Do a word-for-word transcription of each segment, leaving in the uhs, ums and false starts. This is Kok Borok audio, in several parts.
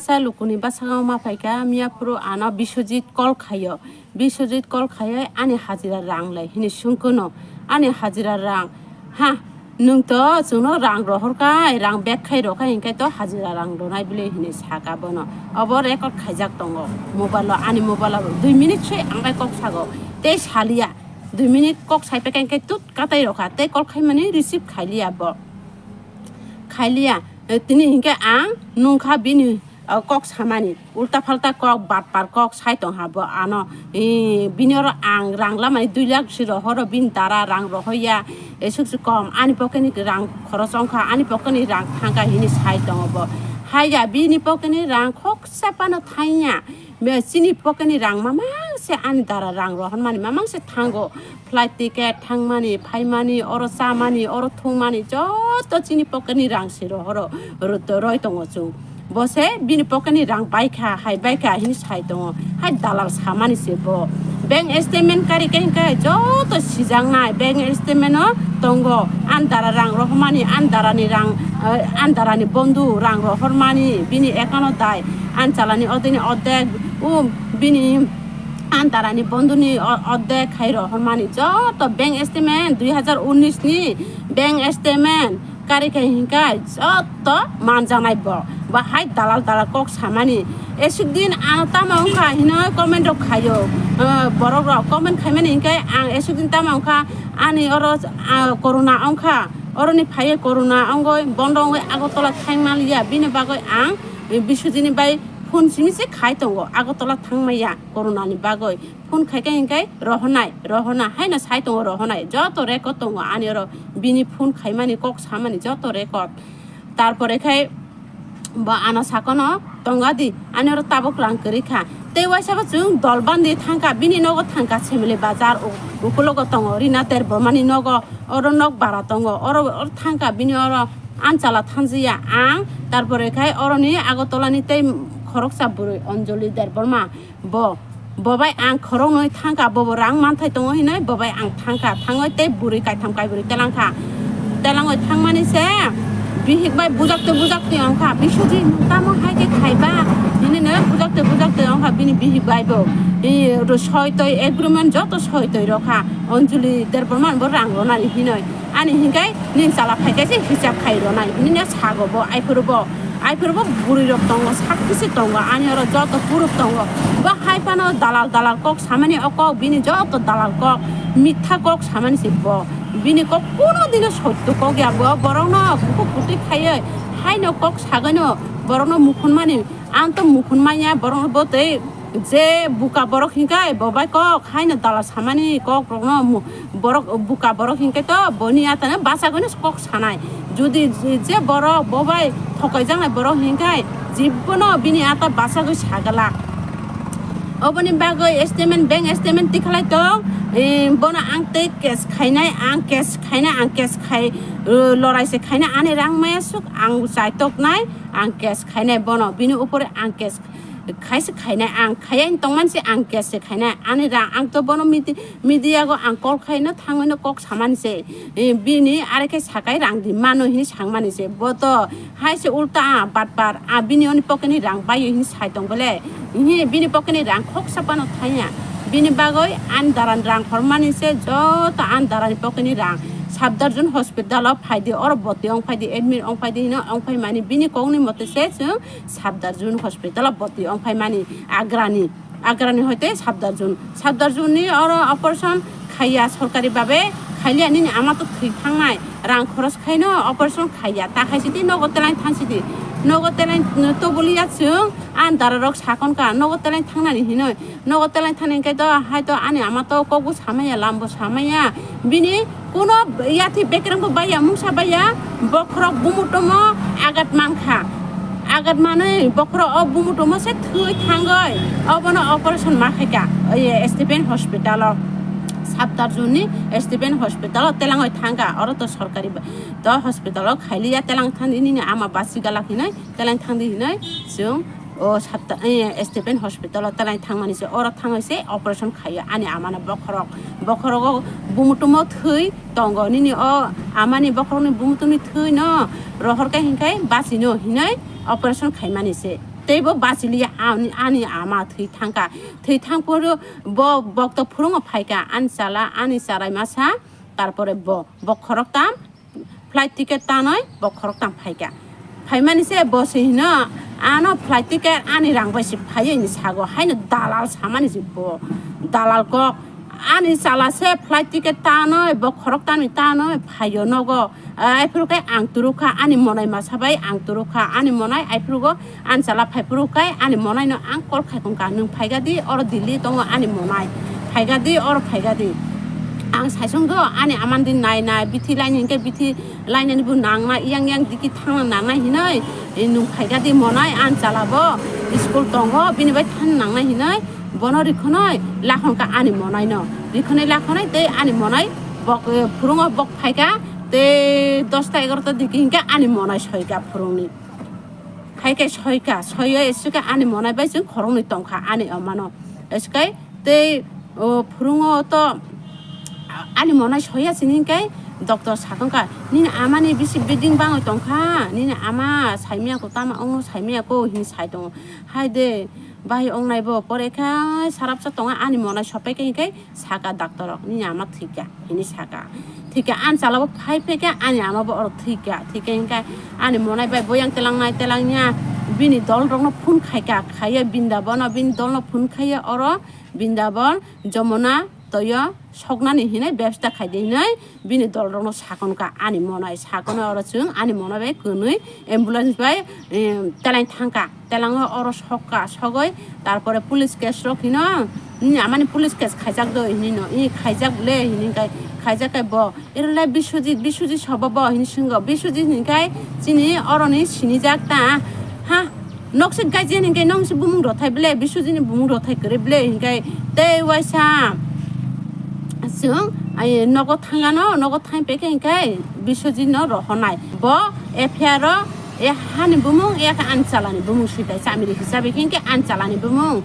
Ta lukuni bwskango ma phaikha, miya phuru ano Biswajit call khaio. Biswajit call khaiwi ani hajira rang lai hini sungkhono. Ani hajira rang. Ha, nwng to chwngno rang rohorkha, rang bag khai rokha hinkhe to hajira rang ronai bile hini saka bono. Obo record khaijak tongo mobile o, ani mobile o dui minute se ang bai kok sago. Tei saliya. Dui minute kok sai pekha hinkhe tut katai rokha. Tei call khaimani receive khailiya bo. Khailiya. Eh, tini hinkhe ang nungkha bini, o, kok samani, ulta phalta kok, batpar kok sai tongha bo ano, eh, bini oro ang rang lamani dui lakh si rohoro, bini dara rang rohoya, esuk si kom, ani pocket ni rang khoros ongkha, ani pocket ni rang thangkha hini sai tongo bo. Haiya bini pocket ni rang khoksa phano thangya, me chini pocket ni rang mamang se ani dara rang rohormani mamang se thango. Flight ticket, thangmani, phaimani, oro chamani, oro thwngmani, joto chini pocket ni rang se rohoro, ro-, roi tongo chwng. Bo se bini pocket ni rang baikha, hai baikha hini sai tongo. Hai dalal samani se bo. Bank statement kari khe hinkhe joto sijaknai, bank statement o tongo. Ani dara rang rohormani, ani dara ni rang, eh, ani dara ni bondhu rang rohormani, bini account o dai. Ani chala ni odini ordek, um, bini Ani dara ni bondhu ni o-, ordek khai rohormani joto bank statement dui hajar unis ni bank statement kari khai hinkai joto manjaknai bo. Bo hai dalal dalal kok samani. Esuk din ano tamo wngkha hinoi comment rok khaio. Ah, borok rok comment khaimani hinkai ang esuk din tamo wngkha ani oro, ah, corona wngkha. Oroni phaiye corona wngoi bondo wngoi Agartala thangmaliya bini bagoi ang Biswajit ni bai phone simi se khai tongo Agartala thangmaya. Corona ni bagoi phone khai khe hinkhe rohonai, rohona haino sai tongo rohonai, joto record tongo ani oro bini phone khaimani kok samani joto record. Tarpore khai bo ano sakono tonga di ani oro tabuk rang kwrwi kha. Tei waisa bo chwng dol bandi thangkha, bini nogo thangkha Semili bazar u-, ukulogo tongo Rina Debbarma ni nogo, oro nok bara tongo, oro, oro thangkha bini oro anchala thanjiya ang. Tarpore khai oroni Agartala ni tei khoroksa bwrwi Anjali Debbarma. Bo, bo bai ang khoroknwi thangkha, bo bo rang manthai tongo hinwi bo bai ang thangkha, thangwi tei bwrwi kaitham kaibrwi telangkha. Telangwi thangmani se bihik bai bujakte bujakte wngkha, "Biswajit, nwng tamo hai khe khaiba?" hinwi no bujakte bujakte wngkha bini bihik bai bo. I, ro soi toi agreement joto soi toi rokha, Anjali Debbarma bo rang ronani hinwi. Ani hinkai nini chala phai kaisa hisab khai ronai. Nini sago bo, aiphuru bo, aiphuru bo bwrwi rok tongo, sak pisi tongo, ani oro joto proof tongo. Bo hai phano dalal dalal kok samani o kok, bini joto dalal kok, mitha kok samani se bo. Bini kok kuno dino sotto kok ya bo, borokno bukhuk kutui khaiwi haino kok sagwino borokno mukhunmani. Ang to mukhun manya borok bo tei je buka borok hinkai bo bai kok haino dalal samani kok rokno mu-, borok buka borok hinkai to boni atano bachagwino kok sanai. Jodi je borok bo bai thokaijaknai borok hinkai jibono bini ata bachagwi sagala. Oboni bagwi statement, bank statement tikhalai tong, eh, bono ang tei case khainai, ang case khainai, ang case khai, eh, lorai se khainai, ani rang maya suk ang chaitoknai, ang case khainai bono, bini upore ang case khaisa khainai, ang khaiya tongmani se ang case se khainai. Ani rang ang to bono midi-, media go ang call khaino thangwino kok samani se. Eh, bini are khe sakai rang di mano hini sangmani se. Bo to hai se ulta a batpar, a bini oni pocket ni rang baio hini sai tong bole. Hi bini pocket ni rang khoksa phano thaya. Bini bagoi ani dara ni rang hormani se, joto ani dara ni pocket ni rang. Safdarjung hospital o phai di, oro boti ong phai di, admit ong phai di hino ong phai mani bini kok ni mote se chwng Safdarjung hospital o boti ong phai mani Agra ni, Agra ni hoite Safdarjung. Safdarjung ni oro operation khaiya sorkari babe khailiya nini ama to thwi thangnai. Rang khoros khaino operation khaiya. Ta khai sidi nogo telai thang sidi. Nogo telai toboliya chwng an dara rok sakon ka nogo telai thangnani hinoi. Nogo telai thani hingke to hai to ani ama to kokbo samaya, lambo samaya. Bini kuno yathi bekreng bo baya, mungsa baya, bokhorok bumutomo agat mankha. Agat manwi bokhorok o bumutomo se thwi thangoi. Obono operation ma khaika, oye Stephen hospital o. Safdarjung ni Stephen hospital o telangoi thangka. Oro to sorkari ba-, to hospital o khailiya, telang thani nini ama basi galak hinoi. Teleng thangdi hinoi chwng o sapta, eh, Stephen hospital o teleng thangmani se oro thangoi se operation khaio ani amano bokhorok. Bokhorogo bumutumo thwi tongo, nini o amani bokhorokni bumutumni thwi no rohor khe hinkhai bachino hinoi operation khaimani se. Tei bo bachiliya ani, ani ama thwi thangkha. Thwi thangphuru bo bokto phurungo phaikha, ani chala, ani charai masa, tarpore bo, bo khoroktam flight ticket tanwi bo khoroktam phaikha. Phaimani se bo se hino, ano flight ticket ani rang bai se phaiyo hini sago, haino dalal samani se bo, dalal kok. Ani chala se flight ticket tanwi bo khoroktamni tanwi phaiyo nogo. Aiphuru khe ang turukha, ani monai masa bai ang turukha, ani monai aiphurugo ani chala phaiphuru khe ani monai no ang call khai tongkha, "Nwng phaikha di, oro Delhi tongo ani monai, phaikha di, oro phaikha di." Ang saisong do ani amani nai nai bithi laini hinkhe bithi lainani bo nangnai, yang yang diki thangna nangnai hinoi, "Nwng phaikha di monai, ani chala bo school tongo, bini bai thang nangnai," hinoi bono rikhonoi lakhon kha ani monai no. Rikhonoi lakhonoi tei ani monai bok, eh, phurungo bok phaikha, tei dosta egarota diki hinkhe ani monai soikha phurungni. Hai khe soikha, soiyo esuke ani monai bai chwng khoroknwi tongkha ani omano. Esukai tei, o, phurungo to ani monai soya sini hinkhe doctor sakongkha, "Nini amani bisi biding bangwi tongkha, nini ama saimaya ko tama ongo saimaya ko," hini sai tongo. Hai de, bai ongnai bo pore kha sarapsa tongo ani monai sopai khe hinkhe saka doctor rok, "Nini ama thwikha," hini saka. Thwikha ani chala bo phai phai khe ani ama bo oro thwikha. Thwikha hinkhe ani monai bai boyang telangnai telangya bini dol rokno phone khaikha, khaiya Brindabono bini dolno phone khaiya oro Brindaban Jamuna toyo soknani hinwi bebsta khaidi hinwi bini dol rokno sakon kha ani monai sakon oro chwng ani monai bai kwnwi ambulance bai, em, teleng thangkha. Telango oro sokka, sogoi, tarpore police case rok hino, "Nini amani police case khaijak do," hini no, "I khaijak le," hini kai, khaijak kai bo, "Ero le Biswajit, Biswajit sobo bo," hini singo, "Biswajit hini kai chini oroni sinijak ta, ha, nok se gaji hini kai nong se bumung rothai ble, Biswajit ni bumung rothai kore ble," hini kai tei waisa chwng, ai, nogo thangano, nogo thang peke hini kai Biswajit no rohonai. Bo F I R o E hani bumung, e khe ani chalani bumung sui tai chamiri hisabe khe, khe ani chalani bumung.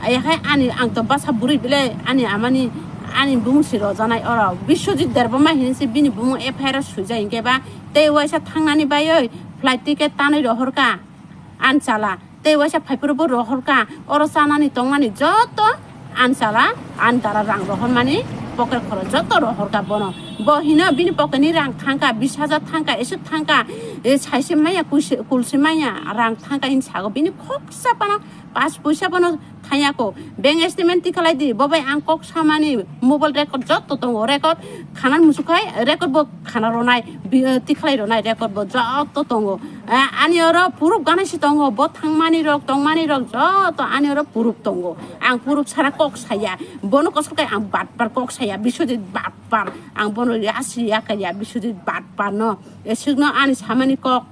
E khe ani, ang to basa bwrwi bele ani amani, ani bumung si rojanai oro. Biswajit Debbarma hinwi se bini bumung F I R o suijak hinkhe ba tei waisa thangnani baioi flight ticket tanwi rohorkha ani chala. Tei waisa phaiphuru bo rohorkha oro chanani tongnani joto Ani chala, ani dara rang rohormani pocket khorok joto rohorkha bono. Bo hino bini pocket ni rang thangkha, bis hajar thangkha, eswk thangkha, e, saise maya, kuise, kulse maya rang thangkha hini sago. Bini khoksa phano pas puisa phano thangya ko. Bank statement tikhalai di, bo bai ang kok samani mobile record joto tongo, record khana musukhai, record bo khana ronai, bi-, eh, tikhalai ronai record bo joto tongo. Eh, ani oro proof ganai si tongo, bo thangmani rok, tongmani rok joto ani oro proof tongo. Ang proof sara kok saya. Bono kosok kai ang batpar kok saya, Biswajit batpar. Ang bono yasi yakaya Biswajit batpar no. Eswkno ani samani kok